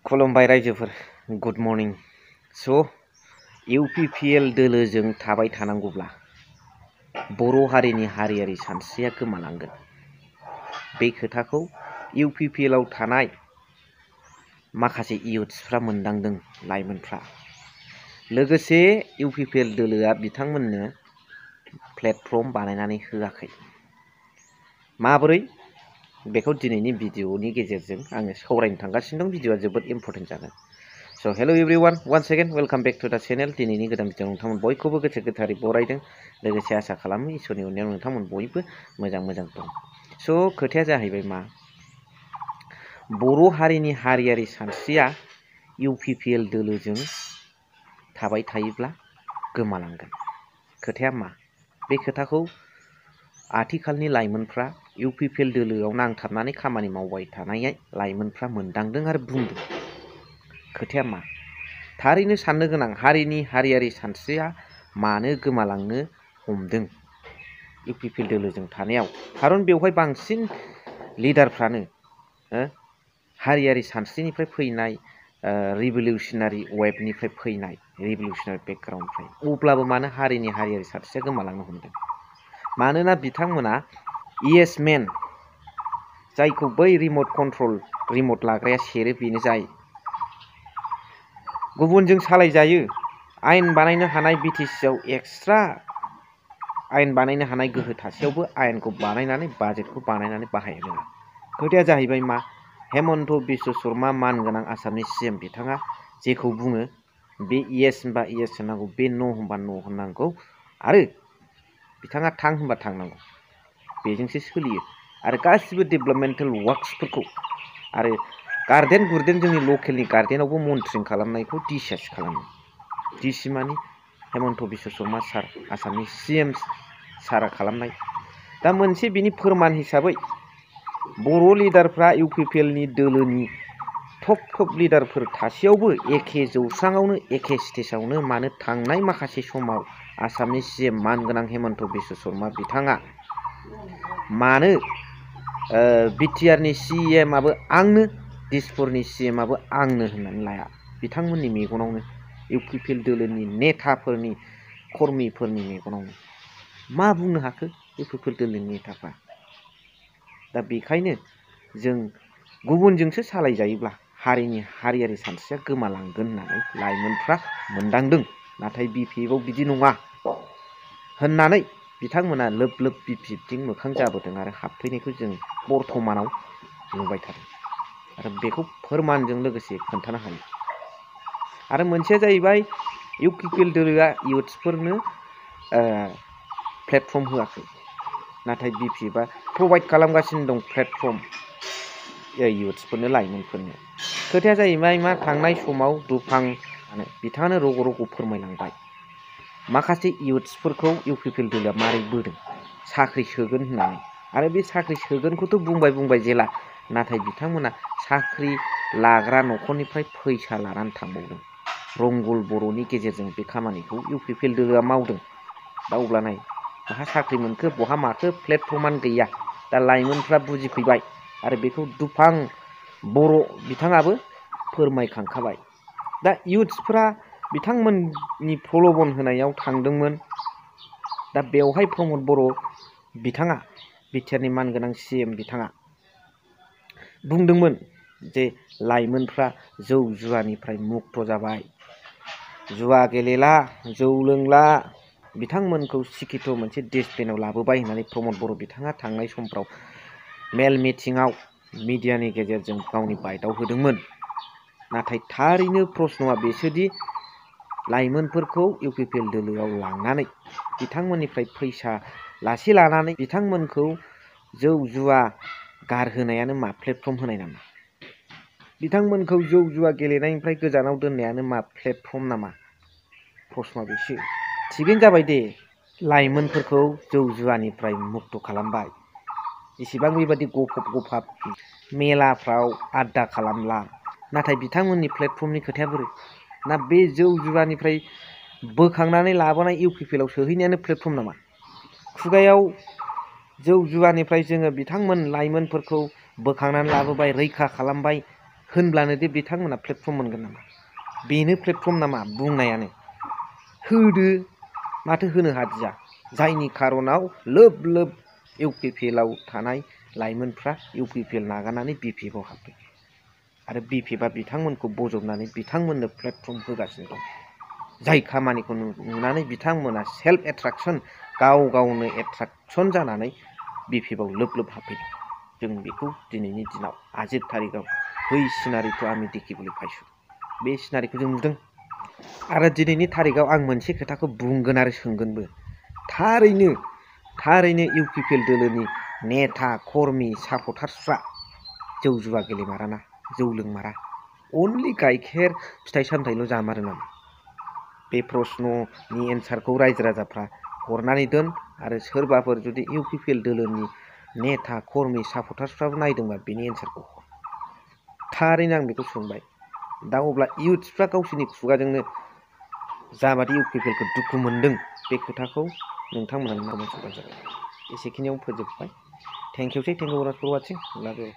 खुलुमबाय रायजोफोर good morning. UPPL दोलोजों थाबाय थानांगौब्ला बर' हारिनि हारियारि सानस्रिया गोमालांगोन। बे खोथाखौ इउपिपिएलआव थानाय माखासे इयुथ्सफ्रा मोनदांदों, लाइमोनफ्रा। लोगोसे इउपिपिएल दोलोआ बिथांमोननो प्लेटफर्म बानायनानै होआखै। माबोरै? बेखौ दिनैनि भिडिअनि गेजेरजों आङो सावरायनो थांगासिनो दं। भिडिअआ जोबोद इम्परटेन्ट जागोन। Hello everyone, once again welcome back to the channel. दिनैनि गोदान भिडिअ नोंथांमोन बयखौबो गोसो गोथारै बरायदों। लोगोसे आसा खालामो इसोरनि अननायाव नोंथांमोन बयबो मोजां दं। खोथाया जाहैबाय मा, बर' हारिनि हारियारि सानस्रिया इउपिपिएल दोलोजों थाबाय थायोब्ला गोमालांगोन। खोथाया मा? बे खोथाखौ आथिखालनि लाइमोनफ्रा इउपिपिएल दोलोआव नांथाबनानै खामानि मावबाय थानाय लाइमोनफ्रा मोनदांदों आरो बुंदों। खोथाया मा? थारैनो साननो गोनां, हारिनि हारियारि सानस्रिया मानो गोमालांनो हमदों इउपिपिएल दोलोजों थानायाव? खारन बेवहाय बांसिन लिडारफ्रानो हारियारि सानस्रिनिफ्राय फैनाय, रिभलिउसनारि वेबनिफ्राय फैनाय, रिभलिउसनारि बेकग्राउन्डनिफ्राय। अब्लाबो मानो हारिनि हारियारि सानस्रिया गोमालांनो हमदों? मानोना बिथांमोना इएस मेन, जायखौ बै रिमट लाग्राया सेरो, बेनो जायो। गुबुनजों सालायजायो, आयेन बानायनो हानाय बिटिसिआव एक्सट्रा आयेन बानायनो हानाय गोहो थासेयावबो आयेनखौ बानायनानै, बाजेटखौ बानायनानै बाहायनो रोङा। खोथाया जाहैबाय मा, हेमन्त बिश्व शर्मा मानगोनां आसामनि CM बिथाङा जेखौ बुङो बे इएस होनबा इएस होननांगौ, बे न' होनबा न' होननांगौ, आरो बिथाङा थां होनबा थांनांगौ। बेजोंसो सोलियो। आरो गासिबो डेभेलपमेन्टेल वार्क्सफोरखौ आरो गार्डेन जोंनि लकेलनि गार्डेनावबो मनिटरिं खालामनायखौ डिसिआसो खालामो। डिसि मानि हेमन्त बिश्व शर्मा सार, आसामनि CM सारा खालामनाय। दा मोनसे बिनि फोरमान हिसाबै बर' लिडारफ्रा इउपिपिएलनि दोलोनि टप लिडारफोर थासेयावबो एखे जौस्राङावनो, एखे स्टेजावनो मानो थांनाय माखासे समाव आसामनि CM मानगोनां हेमन्त बिश्व शर्मा बिथाङा मानो बिटिआरनि CMआबो आंनो, दिसपुरनि CMआबो आंनो होननानै लाया? बिथांमोननि मेगनावनो, इउपिपिएल दोलोनि नेताफोरनि, कर्मिफोरनि मेगनावनो मा बुंनो हाखो इउपिपिएल दोलोनि नेताफ्रा? दा बेखायनो जों गुबुनजोंसो सालायजायोब्ला हारिनि हारियारि सानस्रिया गोमालांगोन होननानै लाइमोनफ्रा मोनदांदों। नाथाय बिपिएफआव बिदि नङा होननानै बिथांमोना लोब बिपिएफथिं मोखां जाबोदों आरो हाबफैनायखौ जों बर्थमानाव नुबाय थादों। आरो बेखौ फोरमानजों लोगोसे खोन्थानो हायो। आरो मोनसेया जाहैबाय, इउपिपिएल दोलोआ इयुथ्सफोरनो प्लेटफर्म होआखै, नाथाय बिपिएफआ प्रभाइड खालामगासिनो दं प्लेटफर्म इयुथ्सफोरनो, लाइमोनफोरनो। खोथाया जाहैबाय मा, थांनाय समाव दुफां बिथाङानो रग' फोरमायलांबाय माखासे इयुथ्सफोरखौ इउपिपिएल दोलोआ मारै बोदों साख्रि सोगोन होननानै। आरो बे साख्रि सोगोनखौथ' बुंबाय जेला, नाथाय बिथांमोना साख्रि लाग्रा न'खरनिफ्राय फैसा लानानै थांबावदों। रंगल बर'नि गेजेरजों बे खामानिखौ इउपिपिएल दोलोआ मावदों। दा अब्ला नाय, बहा साख्रि मोनखो, बहा माखो, प्लेटफर्मानो गैया। दा लाइमोनफ्रा बुजिफैबाय आरो बेखौ दुफां बर' बिथाङाबो फोरमायखांखाबाय। दा इयुथ्सफ्रा बिथांमोननि प्रल'बन होनायाव थांदोंमोन। दा बेवहाय प्रमद बर' बिथाङा, बिटिआरनि मानगोनां CM बिथाङा बुंदोंमोन जे लाइमोनफ्रा जौ जुवानिफ्राय मुक्त जाबाय, जुवा गेलेला, जौ लोंला, बिथांमोनखौ सिकित मोनसे डिसिप्लिनाव लाबोबाय होननानै प्रमद बर' बिथाङा थांनाय समफ्राव मेल मिटिङाव मिडियानि गेजेरजों गावनि बाइटआव होदोंमोन। नाथाय थारैनो प्रश्नआ बेसोदि लाइमोनफोरखौ इउपिपिएल दोलोआव लांनानै बिथांमोननिफ्राय फैसा लानानै बिथांमोनखौ जौ जुवा गारहोनायानो मा प्लेटफर्म होनाय नामा? बिथांमोनखौ जौ जुवा गेलेनायनिफ्राय गोजानाव दोननायानो मा प्लेटफर्म नामा? प्रश्नआ बेसो। थिगैनो जाबाय दे, लाइमोनफोरखौ जौ जुवानिफ्राय मुक्त खालामबाय, इसिबां बेबादि गफब मेलाफ्राव आड्डा खालामला। नाथाय बिथांमोननि प्लेटफर्मनि खोथाया बोरै? ना बे जौ जुवानिफ्राय बोखांनानै लाबोनाय इउपिपिएलआव सोहैनायानो प्लेटफर्म नामा? खुगायाव जौ जुवानिफ्राय जोङो बिथांमोन लाइमोनफोरखौ बोखांनानै लाबोबाय, रैखा खालामबाय होनब्लानो दि बिथांमोना प्लेटफर्म मोनगोन नामा? बेनो प्लेटफर्म नामा बुंनायानो? होदो माथो होनो हादिया? जायनि खारनाव लोब लोब इउपिपिएलआव थानाय लाइमोनफ्रा इउपिपिएल नागारनानै बिपिएफआव हाबफैयो आरो बिपिएफआ बिथांमोनखौ बजबनानै बिथांमोननो प्लेटफर्म होगासिनो दं। जाय खामानिखौ नुनानै बिथांमोना सेल्फ एट्राक्सन गाव गावनो एट्राक्सन जानानै बिपिएफआव लोब लोब हाबफैदों। जों बेखौ दिनैनि दिनाव आजिर थारिखआव बै सिनारिखौ आम्ही देখিবলৈ पाइछु। बे सिनारिखौ जों नुदों आरो दिनैनि थारिखआव आं मोनसे खोथाखौ बुंगोन आरो सोंगोनबो। थारैनो इउपिपिएल दोलोनि नेता कर्मी सापटार्सफ्रा जौ जुवा गेलेमाराना, जौ लोंमारा, अनलि गाइखेर फिथाइ सामथाइल' जामारो नामा? बे प्रश्ननि एन्सारखौ रायजो राजाफ्रा हरनानै दोन आरो सोरबाफोर जुदि इउपिपिएल दोलोनि नेता कर्मी सापटार्सफ्राबो नायदोंबा बेनि एन्सारखौ हर। थारैनो आं बेखौ सोंबाय। दा अब्ला इउथ्सफ्रा गावसोरनि खुगाजोंनो जाबादि इउपिपिएलखौ दुखु मोनदों बे खोथाखौ नोंथांमोना कमेन्ट खालामबानो जाबाय। एसेखिनियाव फोजोबबाय। Thank you for वाचिं।